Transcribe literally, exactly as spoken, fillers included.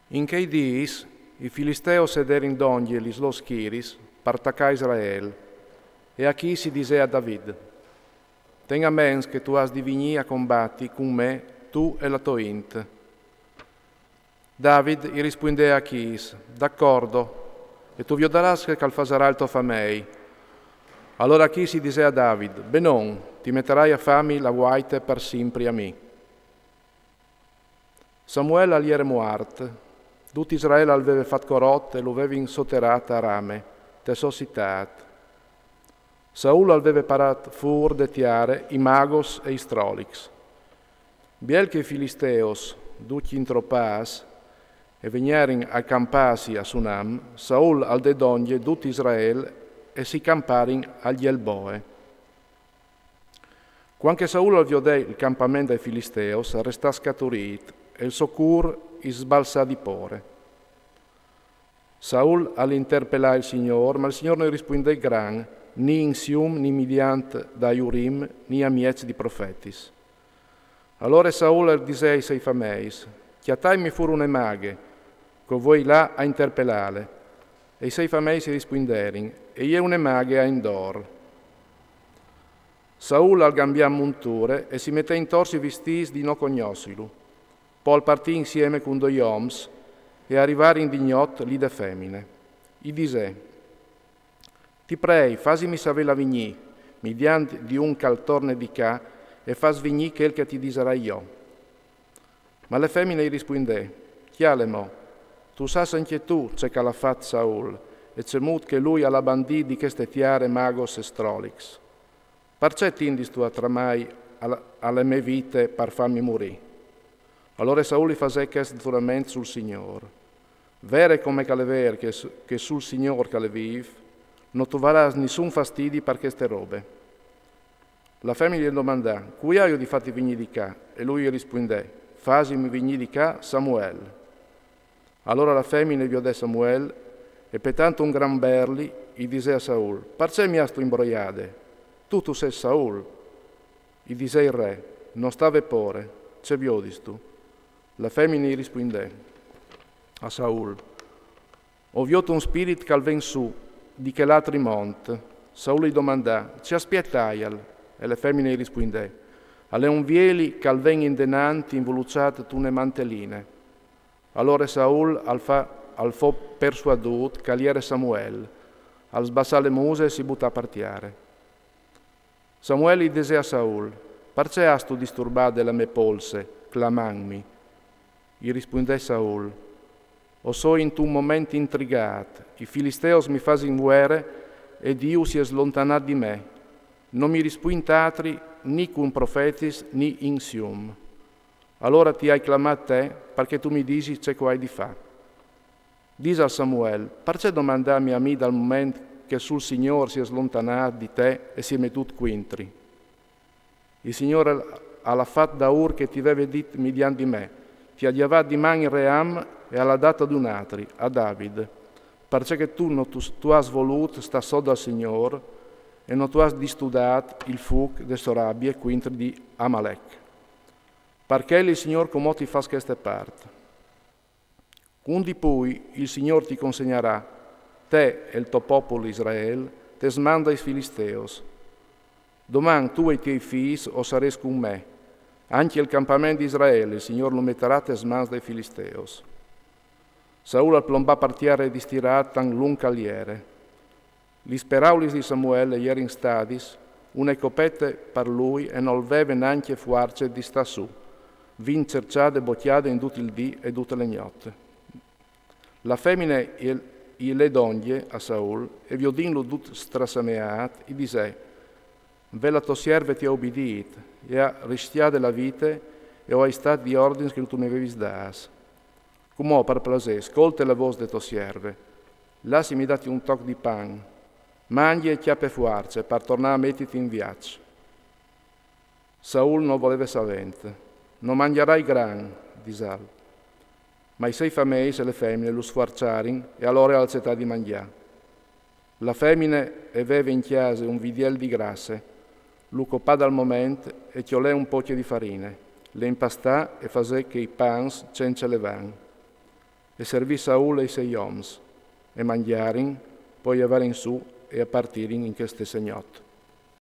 In chei dîs i Filisteus e derin dongje lis lôr schiris par tacâ Israel, e Achis i disè a David: Ten a ments che tu âs di vignî a combati cun me, tu e la tô int. David i rispuindè a Achis: Dacordo, e tu viodarâs ce che al fasarà il to famei. Alore Achis i disè a David: Benon, ti metarai a fâmi la vuaite par simpri a mi. Samuel al jere muart, dut Israel al veve fat corot e lu vevin soterât a Rame, te sô citât. Saul al veve parât fûr de tiare i magos e i strolics. Biel che i Filisteus, ducj intropâts, e vegnerin a campâsi a Sunam, Saul al dè dongje dut Israel e si camparin a Gjelboe. Cuant che Saul al viodè il campament dai Filisteus, al restà scaturît e il so cûr i sbalsà di pôre. Saul al interpelà il Signôr, ma il Signôr no i rispuindè gran, ni in sium, ni midiant dai Urim, ni a mieç di profetis. Alore Saul al disè ai sei fameis: Cjataimi fûr une maghe, che o vuei lâ a interpelâle. E i sei fameis i rispuinderin: E je une maghe a Endor. Saul al gambià monture e si metè intor si vistîts di no cognossilu. Po al partì insieme cun doi oms e a rivarin di gnot li de femine. I disè: Ti prei, fasimi savê là vignî, midiant di un che al torne di ca, e fâs vignî chel che ti disarai jo. Ma le femine i rispuindè: Cjale mo, tu sâs ancje tu ce che al à fat Saul, e cemût che lui al à bandît di cheste tiare magos e strolics. Parcè tindistu a tramâi a la, a le mê vite par fâmi murî? Alore Saul i fasè chest zurament sul Signôr: Vere come che al è vêr che, che sul Signôr che al è vîf, no tu varâs nissun fastidi par cheste robe. La femine i domandà: Cui aio di fâti vignî di ca? E lui i rispuindè: Fasimi vignî di ca Samuel. Alore la femine i viodè Samuel, e petant un gran berli, i disè a Saul: Parcè mi âstu imbroiade? Tu, tu sês Saul. I disè il re: No sta vê pôre, ce viodistu? La femine i rispuindè a Saul: O viôt un spirit che al ven sù di chel altri mont. Saul i domandà: Ce aspietaial? E le femine i rispuindè: Al è un vieli che al ven indenant involuçât tune manteline. Alore Saul al fo, al fo persuadût che al jere Samuel, al sbalsà le muse e si butà par tiare. Samuel i disè a Saul: Parcè âstu disturbade la mê polse, clamantmi? I rispuindè Saul: O soi intun moment intrigât, i Filisteus mi fasin vuere e Diu si è slontanât di me. No mi rispuint altri ni cun profetis ni in sium. Alore ti ai clamât te, parcè tu mi disis ce che o ai di fâ. Dîs al Samuel: Parcè domandâmi a mi dal moment che sul Signôr si è slontanât di te e si è metût cuintri? Il Signôr al à fat daûr che ti veve dit midiant di me, ti à gjavât di man il ream e al à dât ad un altri, a David, parcè che tu no tu, tu âs volût stâ sot dal Signôr e no tu âs distudât il fûc de sô rabie cuintri di Amalec. Par chel il Signôr cumò ti fâs cheste part. Cun di plui il Signôr ti consegnarà, te e il to popul Israel, tes mans dai Filisteus. Doman tu e i tiei fîs o sarês cun me. Ancje il campament di Israel il Signôr lu metarà tes mans dai Filisteus. Saul al plombà par tiare distirât tant lunc che al jere. Lis peraulis di Samuel a jerin stadis une copete par lui e nol veve nancje fuarce di stâ sù, vint cerçade e bocjade in dut il dì e dute le gnot. La femine i, i lè dongje a Saul e viodintlu dut strasameât, i disè: Ve, la tô sierve ti à ubidît, e à riscjade la vite, e o ai stât di ordins che tu mi vevis dâts. Cumò, par plasê, scolte la vôs de tô sierve. Lassimi dâti un toc di pan. Mangje e cjape fuarce par tornâ a metiti in viaç. Saul nol voleve savênt. No mangjarai gran, disal. Ma i sei fameis e le femine lu sfuarçarin e alore al acetà di mangjâ. La femine e veve in cjase un vidiel di grasse, lu copà dal moment e cjolè un pocje di farine, le impastà e fasè chei pans cence levan. e servì Saul e i sei oms, e mangjarin, po i a veren su e a partirin in chê stesse gnot.